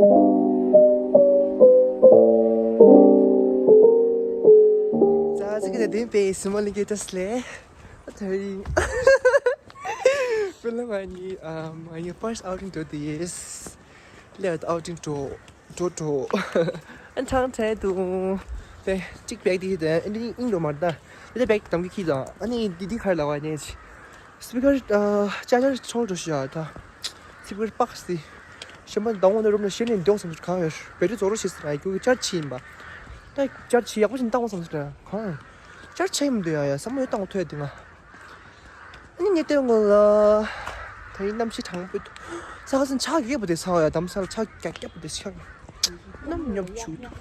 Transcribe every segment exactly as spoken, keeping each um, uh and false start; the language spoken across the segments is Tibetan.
ད་ཅིག་གི་དེ་པེ་སི་མོ་ལི་གི་ཏོ་སི་ལེ། ཨ་ཐ་རིང་། པེ་ལ་མ་ནི་ཨ་མ་ནི་first outing to this. ལེ་outing to to to. ཨན་ཐང་ཐེ་དུ། དེ་ཅིག་བེག་དེ་དེ་ཨ་ནི་ཨིན་རོ་མར་ད། དེ་བེག་དང་གི་ཁི་ད། ཨ་ནི་དེ་དེ་ཁར་ལ་བ་ནི། སི་པི་ཀར་ཨ་ཅར་ཇར་ཆོག་འགྲོ་ཤི་ཡ་ད། སི་པི་ཀར་པག་སི། ཞེན་པ་དང་བོ་ནི་རུམ་ལ་ཤེས་ནས་འདེའོ་བསམ་ཚུལ་གང་ཡོད། བེ་ཏྲི་རྫོགས་རོགས་ཤེས་ཟེར་ཡ་ཁྱོད་ཀྱི་ཅར་ཇི་ཡིན་པ། ད་ཅར་ཇི་ཡག་པོ་ཞིག་བཏང་བ་བསམ་ཚུལ་གང་ཡོད། ཅར་ཇི་ཡིན་འདུག་ཡ་ཡ་བསམ་བློ་ཡོད་བཏང་བ་ཐོས་དེ་ང་། ཨ་ནི་ངས་ལྟོས་ངོ་ལ། ད་ཡིན་གནམ་གཤིས་གྲང་པོ་འདུག་ས་ཁ་སང་ཆ་རྒྱས་པོ་དེ་ཚ་བ་ཡ་དམ་ས་ལ་ཆ་རྒྱག་རྒྱག་པོ་དེ་ཆགས། གནམ་ཉོབ་ཆུ་འདུག་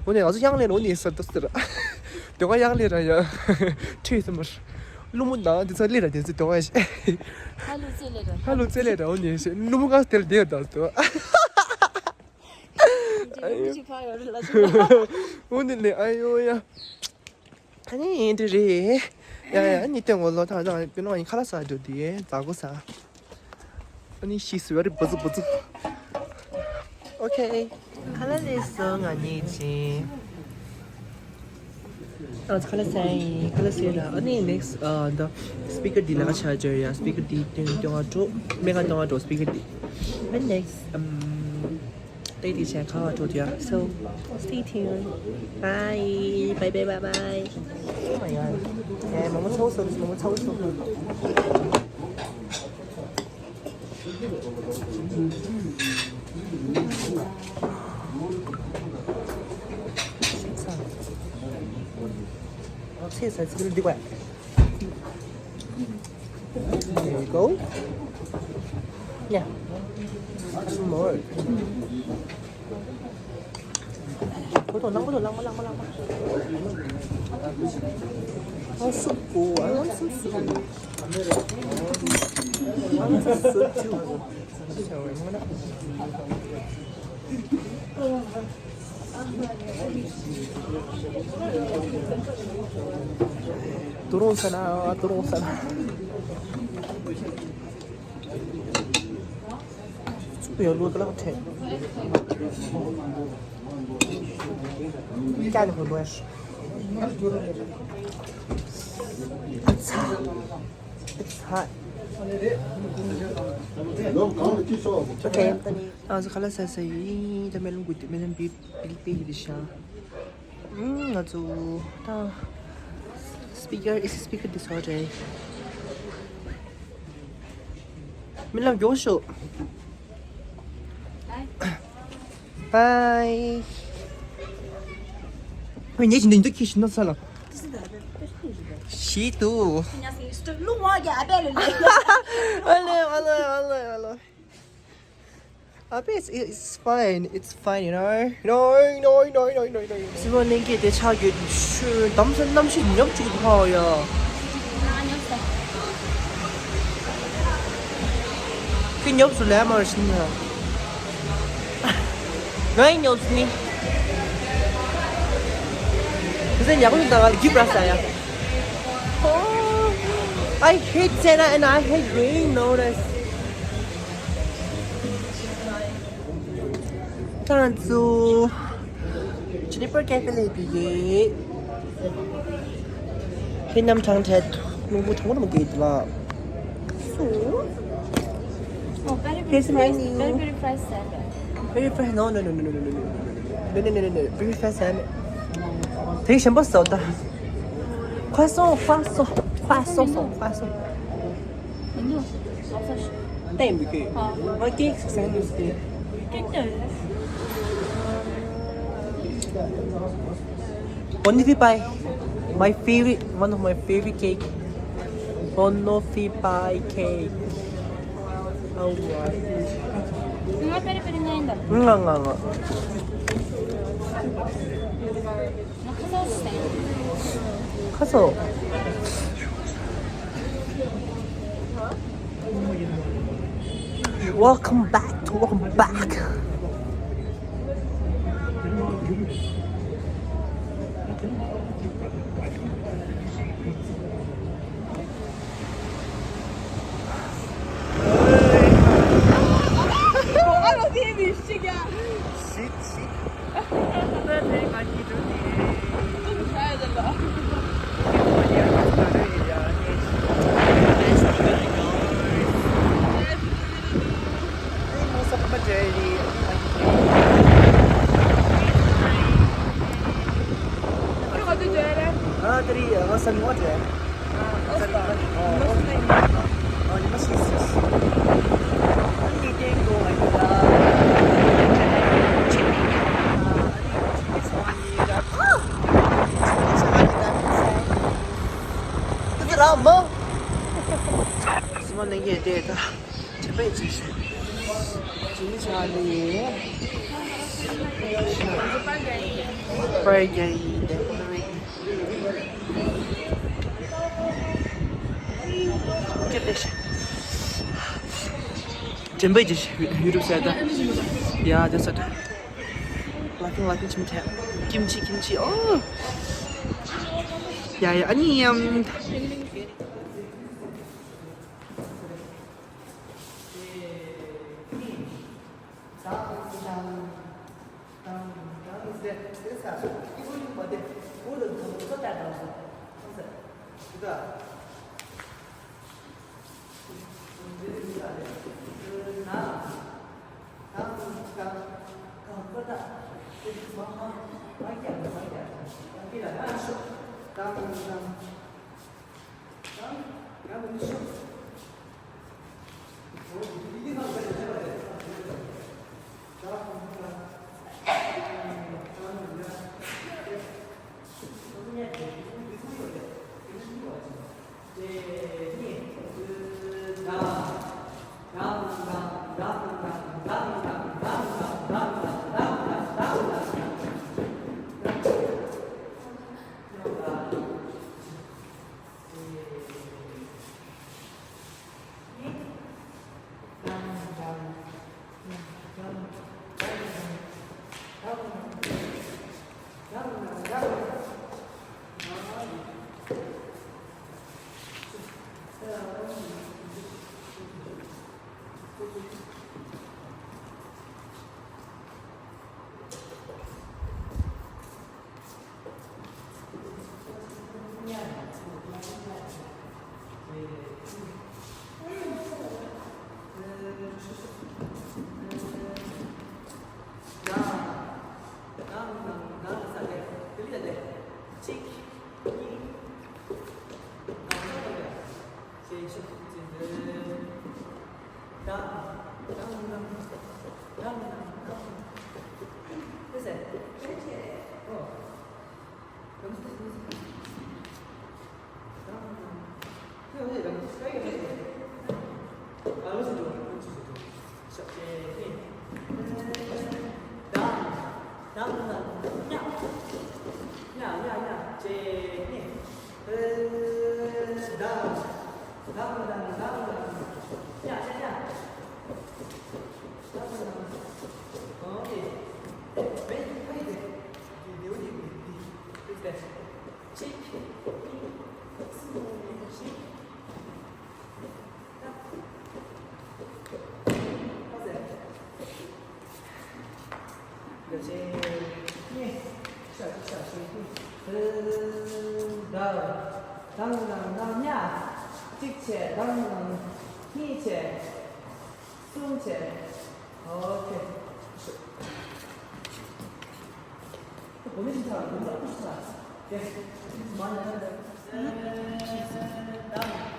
འོ་ནས་ང་ཚོ་གཡང་ལེན་འོ་ནས་ཟེར་ཏོ་ཟེར། དེ་ག་གཡང་ལེན་ར་ཡ། ཁྲིད་ཟེར་མར། ཀླུ་མོ་ནང་དེ་ཚོ་ལེན་ར་དེ་ཚོ་དེ་ག་ཡ། ཧ་ལུ་ཙེ་ལེན་ར། ཧ་ལུ་ཙེ་ལེན་ར་འོ་ནས་ཀླུ་མོ་ག་དེ་ལ་དེ་ཡ་ད་ཟེར། འོ་ནས་ལེན་ཨ་ཡོ་ཡ། ཨ་ནི་འདི་རེད། ཡ་ཡ་ཨ་ནི་ལྟོས་ངོ་ལ་ད་ད་པི་ནོ་ཨ་ནི་ཁ་ལག་ཟ་འགྲོ་དེ་ཛ་གོ་ཟ། ཨ་ནི་ཤི་སུ་ཡ་རི་བུ་ཙུ་བུ་ཙུ། ཨོ་ཁེ། ཁ་ལག་ལས་སོ་ང་གཉིས་ཅི། ཨ་ཁ་ལག་ཟ་ཡིན་ཁ་ལག་ཟ་ཡིན་ཨ་ནི་next uh the speaker འདི་ལ་ཆ་ཅར་ཡ་speaker འདི་སྟོན་སྟོན་བ་འགྲོ་མེ་ག་སྟོན་བ་འགྲོ་speaker འདི། ཨ་next um Stay tuned. Bye. Bye bye bye bye. Oh my god. ཡ་མོ་མོ་ཚ་བོ་སོ་རེད། མོ་མོ་ཚ་བོ་སོ། ཚེ་ས་ཚིག་འདི་བ། There you go. Yeah. Some more. ཁོ་ཐོག་ལངས་ཁོ་ཐོག་ལངས་མ་ལངས་མ་ལངས་མ། Oh, soup. Oh, I want some soup. I want some soup too. ཏུ་རུང་ས་ན་ཏུ་རུང་ས་ན། ཚུགས་པའི་ལོ་ཀ་ལག་ཁྲེ། ཀྱ་ནི་ཧོ་ལོ་ཡ་ཤི། ཨ་ཚ། ཨ་ཚ། ཨོ་ཁེ། ཨ་ཚ་ཁ་ལག་ཟ་ས་ཡིན། ད་མེ་ལོང་གུ་མེ་ལོང་བིལ་བིལ་པེ་ཡི་རི་ཤ། ང་ཚོ་ད་སི་པི་ཀར་ཨེ་སི་སི་པི་ཀར་འདི་ཚོ་རེད། རྨི་ལམ་མགྱོགས་ཤོག Bye. ངས་ཉིན་འདུག་ཁྱི་ཤི་ན་ས་ལ། ཤི་དུ། ཨ་ལེ་ཨ་ལེ་ཨ་ལེ་ཨ་ལེ། ཨ་པེ། It's, it's fine. It's fine, you know. No, no, no, no, no, no. སི་མོ་ནིང་གི་དེ་ཆགས་ཡོད་ཤུ་དམ་སེ་གནམ་གཤིས་ཉོབ་ཅིག་ཕ་ཡ། ཁི་ཉོབ་སུ་ལས་མར་ཤིན་ན། ང་ཉོབ་སུ་ནི། ཁི་སེ་ཉག་ཁུ་དང་ང་ལ་གི་པྲ་ས་ཡ། Oh, I hate Santa and I hate rain, notice. ཁྱེད་རང་ཚོ་ཇི་ནི་པར་ཀེ་ཕེ་ལ་ཕེབས་ཡོད། ཁྱེད་རྣམ་གྲངས་ཐད་རླུང་བུ་གྲང་མོ་གྲང་མོ་གྱེས་འདུག་ལ། སུ། Oh, peri peri fries, peri peri fries ཟ་འདོད། Peri fries, no, no, no, no, no, no, no, no, no, no, no, no, no, peri fries ཟ་མེད། དེ་གཞན་པ་ཟ་ད། Croissant, croissant, croissant ཟ། Croissant། ཏན་བི་ཀེ། ང་ཀེག་ཟ་འདོད་ཀེག། ཀེག་ཏན། Bonne fille pie. My favorite, one of my favorite cake. Bonne fille pie cake. Oh, wow. ང་པེ་རི་པེ་རི་ང་ཡིན་ད། ང་ང་ང་། ཁ་སོ། Welcome back to welcome back. གཅིག་ཡ། ཤིག་ཤིག་ད་དེ་ང་གཉིས་འགྲོ་དེ། ཅུང་ཆ་ཡ་ད་ལ། སུ་མ་ནས་ཡེ་དེ་ད་ཆེ་པའི་ཅི་ཞིག་ཅི་ནི་ཆ་ལི་ཡེ་པའི་རྒྱ་ཡི་དེ་ཁོ་ན་མེད། དྲན་པའི་ཅི་ཞིག་ཡུ་ཊུབ་ཟེར་ད་ཡ་དེ་ཟེར་ད། ལ་ཕིང་ལ་ཕིང་ཆི་མི་ཐེ། ཀིམ་ཆི་ཀིམ་ཆི་ཨོ། ཡ་ཡ་ཨ་ནི་ཡམ། གཅིག་བྱས། གཉིས་བྱས། གསུམ་བྱས། ཨོ་ཁེ། ཁོ་བོད་མི་ཞིག་ཆགས་ལ་དགོངས་དག་ཀུ་ཤུ་ཆགས། ཁེ། མ་ཉན་ན་འདྲ།